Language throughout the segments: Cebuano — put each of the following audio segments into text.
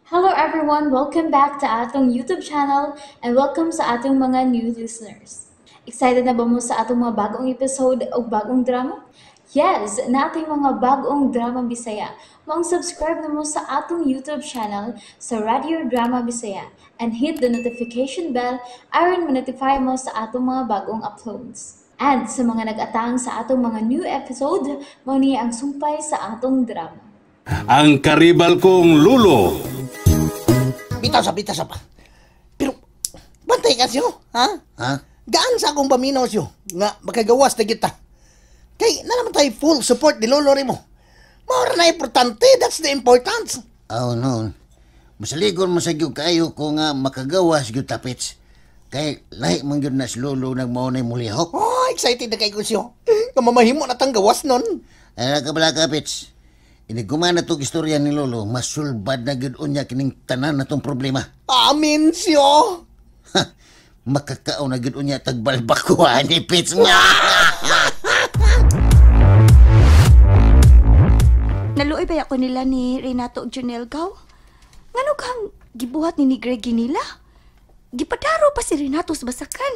Hello everyone! Welcome back to atong YouTube channel and welcome sa atong mga new listeners. Excited na ba mo sa atong mga bagong episode o bagong drama? Yes! Nating mga bagong drama Bisaya. Maong subscribe na mo sa atong YouTube channel sa Radio Drama Bisaya and hit the notification bell aron ma-notify mo sa atong mga bagong uploads. And sa mga nag-atang sa atong mga new episode, mao ni ang sumpay sa atong drama. Ang karibal kong lulo. Bitaw sa, bitaw sa pa. Pero, bantay ka siyo, ha? Ha? Gaan sa akong paminaw siyo, nga makagawas na kita. Kay, na naman tayo full support ni Lolo mo. Maura na importante, that's the importance. Oh, no. Masaligon mo sa gyud kaayo ko nga makagawas gyud tapits. Kay lahi man gyud na si Lolo nagmao na mulihok. Oh, excited na kay ko siyo. Nga mamahimo na tang gawas nun. Ay ka bala kapits. Iniguma na tong istorya ni Lolo, masulbad na gyud unya kining tanan na tong problema. Amin siyo. Ha, makakao na gyud unya tagbalbako ani pits. Naluoy ba ako nila ni Renato ug Junel gaw? Ngano kang gibuhat ni Greggy nila? Gipadaro pa si Renato sa basakan.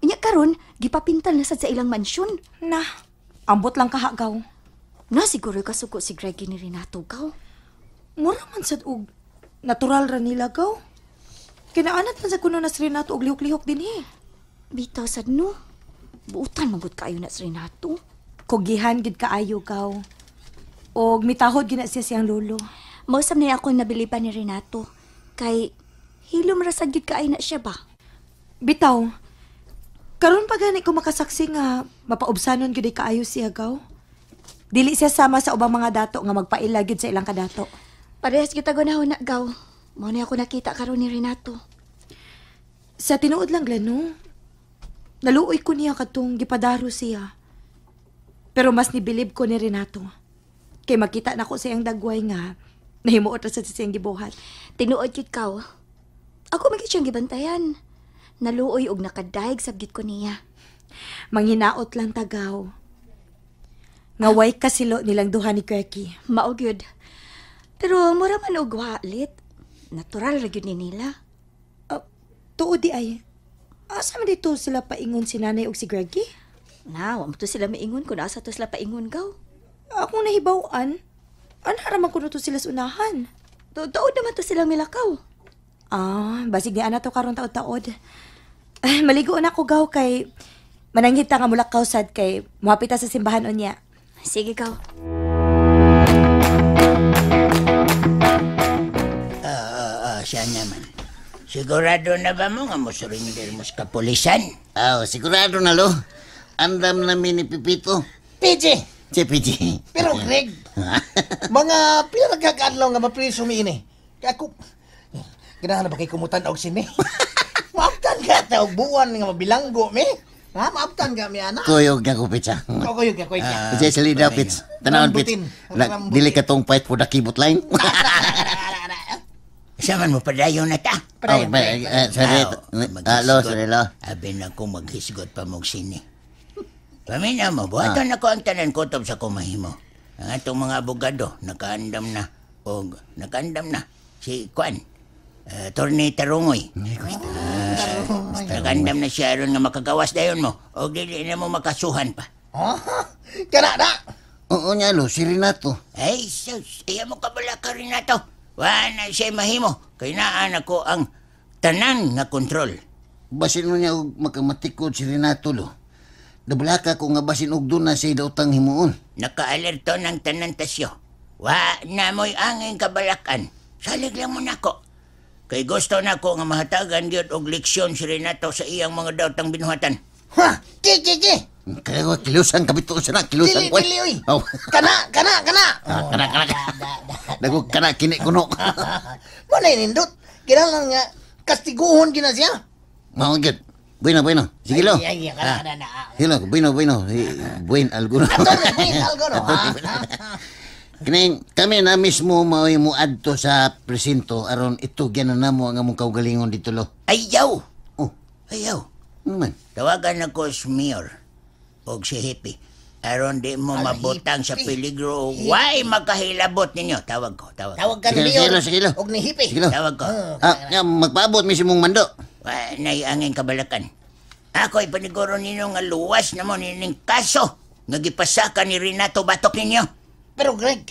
Unya karon gipapintal na sad sa ilang mansyon. Na, ambot lang kahagaw. Na siguro kasuko si Greggy ni Renato gaw. Mura man sad og natural ra nila gaw. Kinaanat man sa kuno na si Renato og lihok-lihok dinhi. Bitaw sad no. Buutan man gud kaayo na si Renato. Kugihan gid kaayo gaw. Og mitahod gid na siya siyang lolo. Mausap na ako nabiliban ni Renato. Kay hilom ra sad gid kaayo na siya ba? Bitaw. Karon pa gani ko makasaksi nga mapaubsanon gid ay kaayo siya gaw. Dili siya sama sa ubang mga dato nga magpaila gid sa ilang kadato. Parehas kita gunahon na gaw. Mao na ako nakita karon ni Renato. Sa tinuod lang Glenn, no? Naluoy ko niya katong gipadaro siya. Pero mas nibilib ko ni Renato. Kay makita na ko sa iyang dagway nga nahimuot ra sa siyang gibuhat. Tinuod gyud kaw. Ako man gyud siyang gibantayan. Naluoy og nakadaig sab gyud ko niya. Manghinaot lang tagaw. Nga way kasilo nilang duha ni Greggy. Mao gyud. Pero mura man og walit. Natural ra gyud ni nila. Tuod di ay. Asa man dito sila paingon si nanay og si Greggy? Na, wa mo to sila maingon kung asa to sila paingon gaw. Akong nahibaw-an. Ana ra man kuno to sila sa unahan. Taod naman to sila milakaw. Ah, basig ni ana to karon taod-taod. Ay, maligo na ko gaw kay mananghit ta nga mulakaw sad kay moapit ta sa simbahan unya. Sige gaw. Ah, siya naman. Sigurado na ba mo nga mo surrender mo sa kapulisan? Aw, sigurado na lo. Andam namin ni Pipito. PJ, Si PJ. pero Greg, mga pila nagkakaadlaw nga mapriso mi ini. Kaya ako, ganahan na ba kay kumutan og sini? Maabtan ka ta og buwan nga mabilanggo mi. Ha, maabtan ka mi ana. Kuyog nga ko pits. ah. Kuyog ka, kuyog ka. Kasi sali daw pits. Tanawon pits. Rambutin. Na, dili ka tong fight for the keyboard line. Sa man mo padayon na ta. Oh, ba, sorry. Aw, Ah, lo, sorry lo. Abi na ko maghisgot pa mong sini. Paminaw mo, buhaton ako ang tanan kutob sa kumahimo. Ang atong mga abogado, nakaandam na. O nakaandam na. Si Kwan, Attorney Tarungoy. Nakaandam na siya aron nga makagawas dayon mo. O dili na mo makasuhan pa. Ha? Kana na. Oo niya lo, si Renato. Ay, sus, iya mo kabala ka Renato. Wa na siya mahimo. Kay naan ako ang tanan nga kontrol. Basin mo niya og makamatikod si Renato lo. Dablaka ko nga basin og doon na siya dautang himuon. Nakaalerto ng tanan tasyo. Wa na mo'y angin kabalakan. Salig lang mo nako. Kay gusto nako nga mahatagan gyud og leksyon si Renato sa iyang mga daotang binuhatan. Ha, ki ki ki. Kaya ko, kilusan kami to sa na, kilusan Dili, ko. dili, oy. Oh. Kana, kana, kana. Ah, kana, kana, kana. Dago, kana, kini kuno. Mo na nindot. Kinahanglan nga kastiguhon gina siya. Mao gyud. Bueno, bueno. Sige lo. Ay, ay, kana, kana, na. Sige lo, bueno, bueno. Buen alguno. Attorney, buen alguno, ha? Kining kami na mismo mao'y muadto sa presinto aron itugyan na namo ang among kaugalingon dito lo. Ayaw! Oh, Ayaw! ano man? Tawagan ako si Mayor o si Hippie. Aron di mo mabutang sa peligro. Why makahilabot ninyo? Tawag ko, tawag. Tawag ka ni Sige, Mayor. sige, sige. Og ni Hipi. Sige, lo. Tawag ko. Ah, magpaabot mi si mong mando. Naiangin kabalakan. Ako ipaniguro ninyo nga luwas na mo nining kaso nga gipasaka ni Renato batok ninyo. Pero Greg,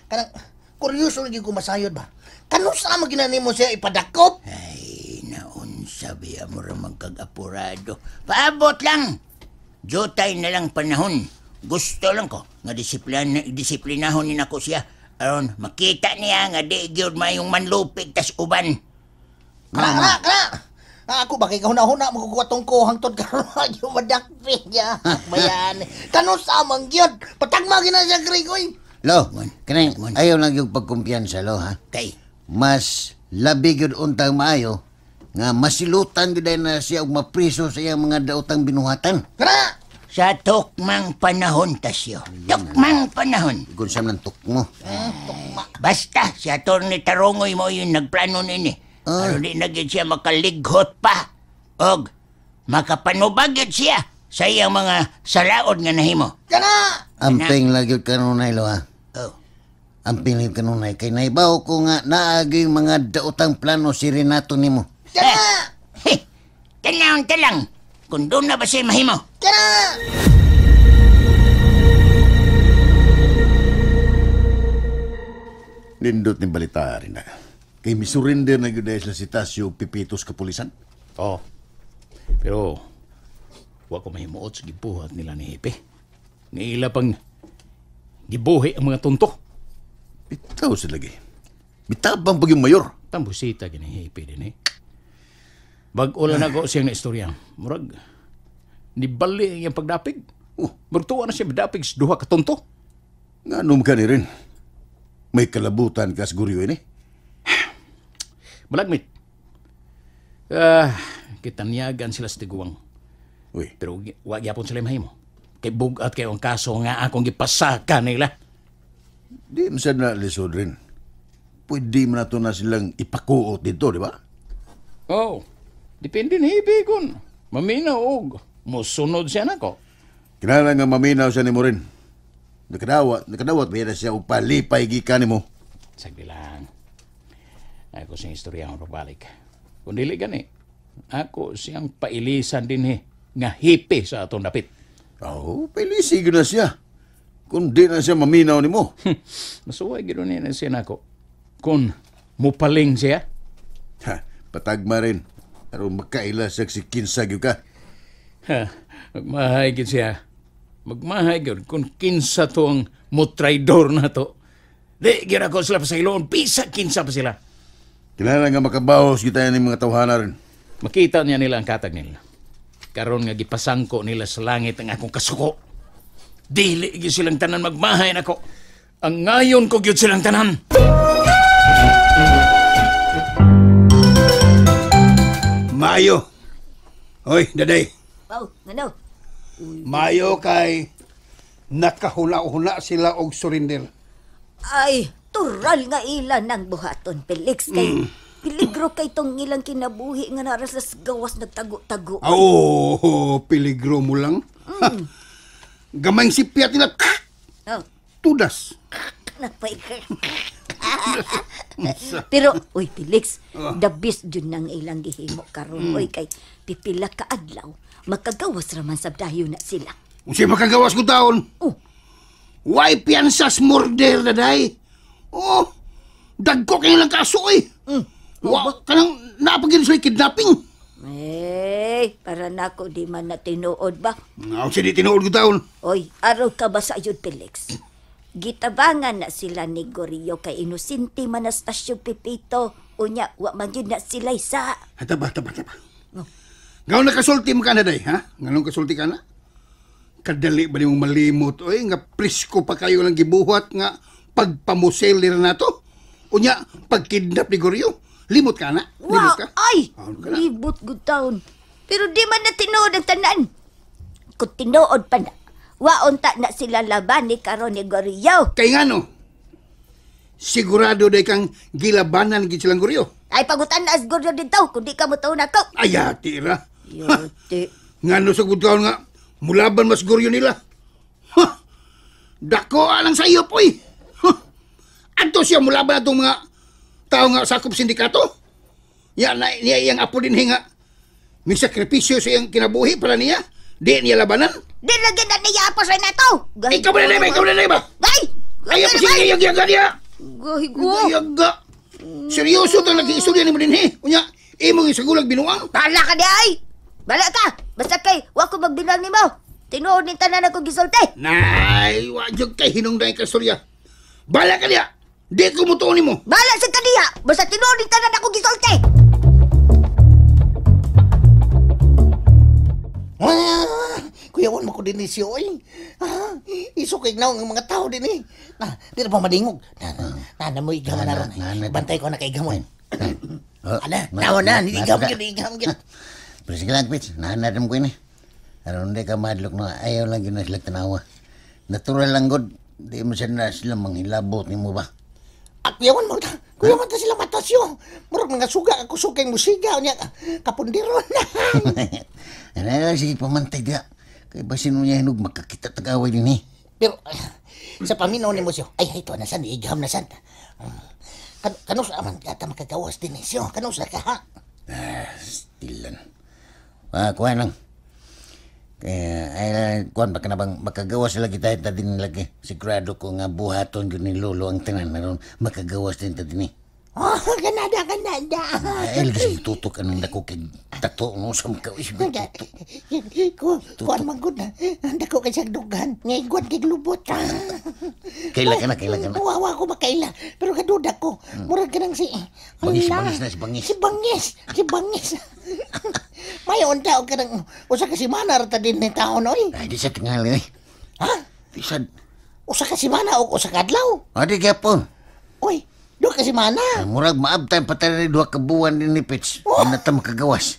kanang kuryoso lagi ko masayod ba? Kanusa mo ginanimo siya ipadakop? Ay, naunsa biya mo ra magkag-apurado. Paabot lang. Jutay na lang panahon. Gusto lang ko nga disiplinahon ni nako siya aron makita niya nga di gyud mayong manlupig tas uban. Kana, kana, kana. Ako ba kay kahuna-huna magkukuha ko hangtod karon yung madakpi niya. Bayan. Kanusa man gyud? Patagma gina siya Greg oy. Lo, kanang ayaw lang yung pagkumpiyansa, lo, ha? Kay Mas labi gyud untang maayo nga masilutan gyud na siya og mapriso sa iyang mga daotang binuhatan. Kana! Sa tukmang panahon, Tasyo. Tukmang panahon. Igon sa man tuk mo. Basta, si Atty. Tarongoy mo yung nagplano nini. Aron di na gyud siya makalighot pa. Og makapanubag gyud siya sa iyang mga salaod nga nahimo. Kana! Amping lang gyud kanunay, lo, ha? Oh. Amping lang gyud kanunay. Kay naibaw ko nga naagi mga daotang plano si Renato nimo. Kana! Hey, tanawon ta lang. Kung doon na ba siya mahimo? Kana! Nindot ni balita rin na. Kay misurrender na gyud sila si Tasyo og Pipitos kapulisan. Oo. Pero, wa ko mahimuot sa gibuhat nila ni Hepe. Nga ila pang gibuhi ang mga tunto. Bitaw sila lagi. Bitabang pag yung mayor. Tambusita gini Hepe din eh. Bag-o lang ako siyang na istorya. Murag, nibali ang iyang pagdapig. Oh. Murtuwa na siya madapig sa duha ka tunto. Nga nung ka ni rin. May kalabutan ka siguro yun eh. Balagmit. Kitanyagan sila sa tiguang. Uy. Pero wa gyapon sila mahimo. Kay bugat kayo ang kaso nga akong gipasaka nila. Di man sad na lisod rin. Pwede man nato na silang ipakuot dito, di ba? Oh, depende ni Hibigon. Maminaw og musunod siya nako. Kinahanglan nga maminaw siya nimo rin. Nakadawat ba siya og palipay gikan nimo? Sagdi lang. Ako siyang istorya ang pagbalik. Kung dili gani, ako siyang pailisan din eh, nga hipi sa atong dapit. Oh, pailisi gyud na siya. Kung di na siya maminaw nimo. Masuway gyud ni na siya nako. Kung mupaling siya. Ha, patagma rin. Aron makaila siya si kinsa gyud ka. Ha, magmahay gyud siya. Magmahay gyud kung kinsa to ang mutraidor na to. Di gyud ako sila pasayloon, bisa kinsa pa sila. Kinahanglan nga makabawas gyud tayo ning mga tawhana rin. Makita niya nila ang katag nila. Karon nga gipasangko nila sa langit ang akong kasuko. Dili gyud silang tanan magmahay nako. Ang ngayon ko gyud silang tanan. Maayo. Hoy, daday. Oh, ano? Maayo kay nakahula-hula sila og surrender. Ay, tural nga ila ng buhaton, Felix. Kay peligro kay tong ilang kinabuhi nga naras sa gawas nagtago-tago. Oh, peligro mo lang. Gamayng sipyat nila. Oh, Tudas. napay. Pero, uy, Felix, the best dyan nang ilang gihimo karon. Uy, kay pipila ka adlaw, makagawas raman sa dayo na sila. Unsay makagawas ko taon? Oh. Why piyansas murder, daday? Oh, dagko kayo lang kaso, eh. Wa, kanang napagin sila kidnapping. Eh, para nako di man na tinuod ba? Nga, unsay di tinuod ko taon? Oy, araw ka ba sa ayod, Felix? Gitabangan na sila ni Gorio kay inosente man na stasyon Pipito. Unya, wa man yun na sila isa. Taba, taba, taba. Ngayon nakasulti mo ka na, day, ha? Nganong kasulti ka na? Kadali ba niyong malimot, oy? Nga presko pa kayo lang gibuhat nga pagpamusel ni Renato? Unya, pagkidnap ni Gorio? Limot ka na? Limot Wa, ka? ay! Ahon ka na. Libot good taon. Pero di man na tinuod ang tanan. Kung tinuod pa na, waunta na sila laban ni karon ni Gorio. Kay nga no, sigurado day kang gilabanan gid silang Gorio. Ay, pagutan na as Gorio dito, kung di ka mo taon ako. Ay, ati ra. Yote. Nga no sa good taon nga, mulaban mas Gorio nila. Ha! Dako alang sa iyo, poy. Huh. Adto siya mulaban atong mga tao nga sakop sindikato. Ya na niya iyang apo din nga may sakripisyo sa iyang kinabuhi para niya. Di niya labanan. Di lagi na niya apo sa nato. Ikaw ba na ikaw na ba? Gay! Ayaw pa siya iyag-yaga niya. Gahigo. Yaga. Seryoso tang nag-iistorya ni mo din he. Unya, imong isagulag binuang. Bala ka di ay! Bala ka! Basta kay, wa ko magbilang nimo. Tinuod ni tanan ako gisulti. Nay, wa jud kay hinungdan ka istorya. Bala ka diha. Di ko mutuon nimo. Bala sa kaniya. Basta tinuod ni tanan ako gisulti. Ah, kuyawan mo ko din ni siya, oy. Ah, iso kay naong ang mga tao din eh. Na, di na pa madingog. Na, na, na mo igam na ron. Bantay ko na kay gamon. Ala, nawa na, igam gyud, igam gyud. Pero sige lang, Pits, nahanap ko ini. Aron di ka madlok na ayaw lang yun na sila tanawa. Natural lang god, di mo sila sila manghilabot ni mo ba? At kuyawan mo, kuyawan ta sila matasyo. Murag mga suga, ako sugay musiga, unya, kapundiro na. Ano, sige, pamantay diya. Kaya basin mo niya hinog, magkakita tagaway din eh. Pero, sa paminaw ni mo siyo, ay, ito, nasan, igam na san. Kanus aman, yata makagawas din eh siyo. Kanus ka, ha? Ah, stilan. Ah, kuha lang. Kaya, ay, kuhan, baka na bang makagawas lagi tayo ta din lagi. Sigurado ko nga buhaton yun ni Lolo ang tanan. Meron makagawas din ta din eh. Oh, kanada, kanada. Ay, lagi sige tutok anong dako kay tato no sa mga Kuhan man gud na. Dako kay siyang dugan. Ngayon kay lubot. Kaila ka na, kaila ka na. Wawa ko makaila. Pero kaduda ko. Murag ka nang si... Bangis, bangis na si Bangis. Si Bangis, si Bangis. May unta o ka nang... Usa ka simana rata din ni taon, oy. Ay, di sa tingali, eh. Ha? Di sa... Usa ka simana o usa ka adlaw. Ah, di gyapon. Oy, doon ka simana. Murag maabtay patay duha ka buwan din ni Pitch. Oh. Hindi na ta makagawas.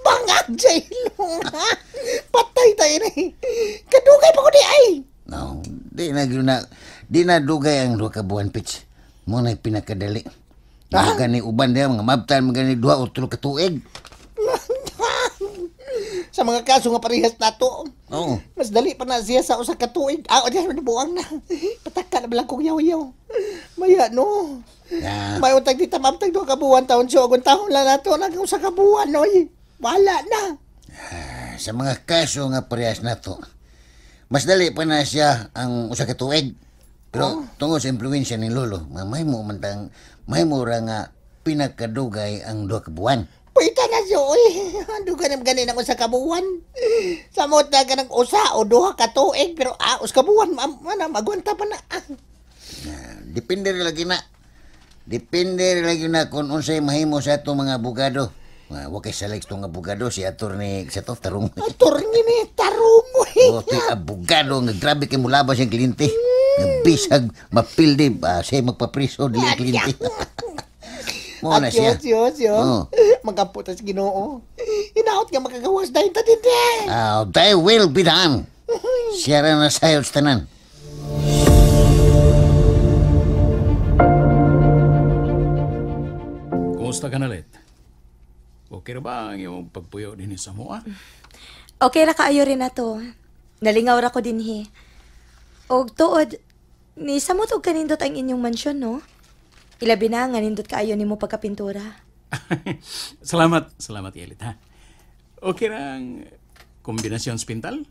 Bangag sa ilong, ha? Patay tayo ni. Kadugay pa ko di ay. No, di na na di na dugay ang duha ka buwan, Pitch. Mo na pinakadali. Ha? Gani uban diha mga maabtan mga duha o tulo ka tuig. Sa mga kaso nga parehas nato. Oo. Mas dali pa na siya sa usa ka tuig. Ah, o diyan buang na. Pataka na bilang kong yaw-yaw. Maya no. Yeah. May utag di tamamtag duha ka buwan taon siya. Agon taon lang nato nang usa ka buwan oy. Wala na. Sa mga kaso nga parehas nato, mas dali pa na siya ang usa ka tuig. Pero tungod sa impluwensya ni Lolo, mahimo man tang mahimo ra nga pinakadugay ang duha ka buwan. Paita na siya, oy. Duga na ganin ang usa ka buwan. Samot na ka ng usa o duha ka tuig, pero usa ka buwan, magwanta pa na. Depende rin lagi na. Depende rin lagi na kung unsay mahimo sa atong mga abogado. Wa kay salek tong abogado, si attorney sa to, Tarungoy. Attorney ni Tarungoy. O, ti abogado, nga grabe kay mulabas yung kliyente. Nga bisag, mapildi, siya magpapriso, dili ang kliyente. Mo na siya. Atyo, Oh. Magaputas Ginoo. Hinaot nga makagawas dahil ta din eh. They will be done. Siya ra na sayo sa tanan. Kumusta ka na, Let? Okay ra ba ang iyong pagpuyo din sa mua? Okay ra kaayo rin na to. Nalingaw ra ko dinhi. Og tuod, ni samot og kanindot ang inyong mansyon, no? Ilabi na nga nindot kaayo nimo pagkapintura. Salamat, salamat, Elit, ha? Okay ra ang kombinasyon sa pintal?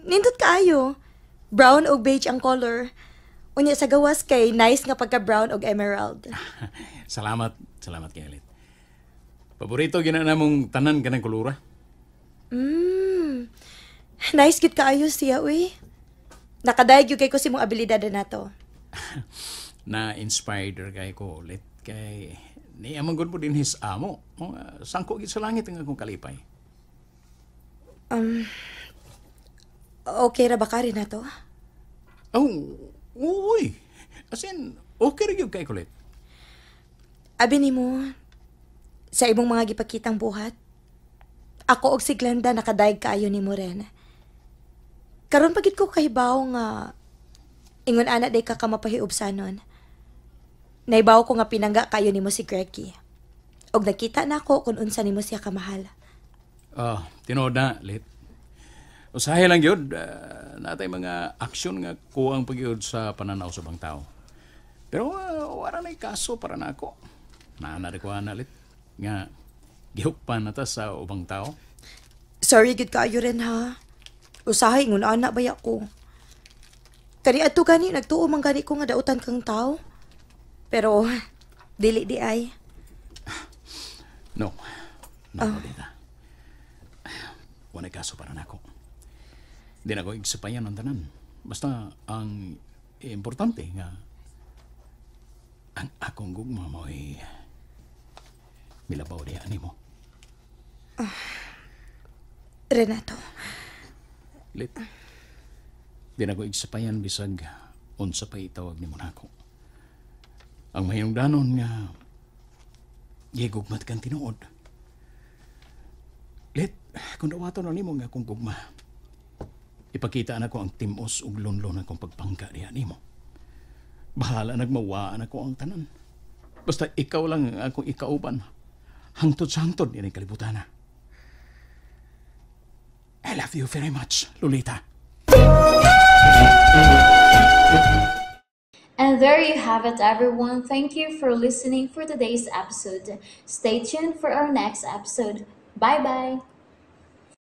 Nindot kaayo. Brown og beige ang color. Unya sa gawas kay nice nga pagka brown og emerald. Salamat, salamat kay Elit. Paborito gina namong tanan kanang kulura. Nice gid kaayo siya, uy. Nakadayeg gyud kay ko si mong abilidad nato. Na-inspired ra kay ko ulit kay niya man gud mo din his amo. Sangko gid sa langit ang akong kalipay. Okay ra ba ka rin na to? Oh, uy. As in, okay ra gyud kay kulit. Abi nimo sa imong mga gipakitang buhat, ako og si Glenda nakadayeg kaayo nimo rin. Karon pagid ko kahibaw nga ingon ana day ka kamapahiubsanon. Naibaw ko nga pinangga kayo nimo si Greggy. Og nakita na ako kung unsa nimo siya kamahal. Tinuod na, Lit. Usahay lang yun, natay mga aksyon nga kuwang pagyud sa pananaw sa bang tao. Pero wala na'y kaso para na ako. Naana ko analit nga gihukpan na ta sa ubang tao. Sorry gid kaayo rin ha. Usahay ngun ana baya ko. Kani adto gani nagtuo man gani ko nga dautan kang tao. Pero dili di ay. No. No, oh. Lolita. Wala'y kaso para nako. Di na ko igsipayan ang tanan. Basta ang importante nga ang akong gugma mo'y milabaw diha nimo. Renato. Lit. Di na ko igsipayan bisag unsa pa itawag nimo nako. Ang mahingdanon nga gigugmat kang tinuod. Lit, kung dawaton na nimo nga akong gugma, ipakita na ko ang timos ug lunlon akong pagpangka diha nimo. Bahala nagmawaan ako ang tanan. Basta ikaw lang ang akong ikauban. Hangtod sa hangtod ining kalibutan na. I love you very much, Lolita. And there you have it, everyone. Thank you for listening for today's episode. Stay tuned for our next episode. Bye-bye.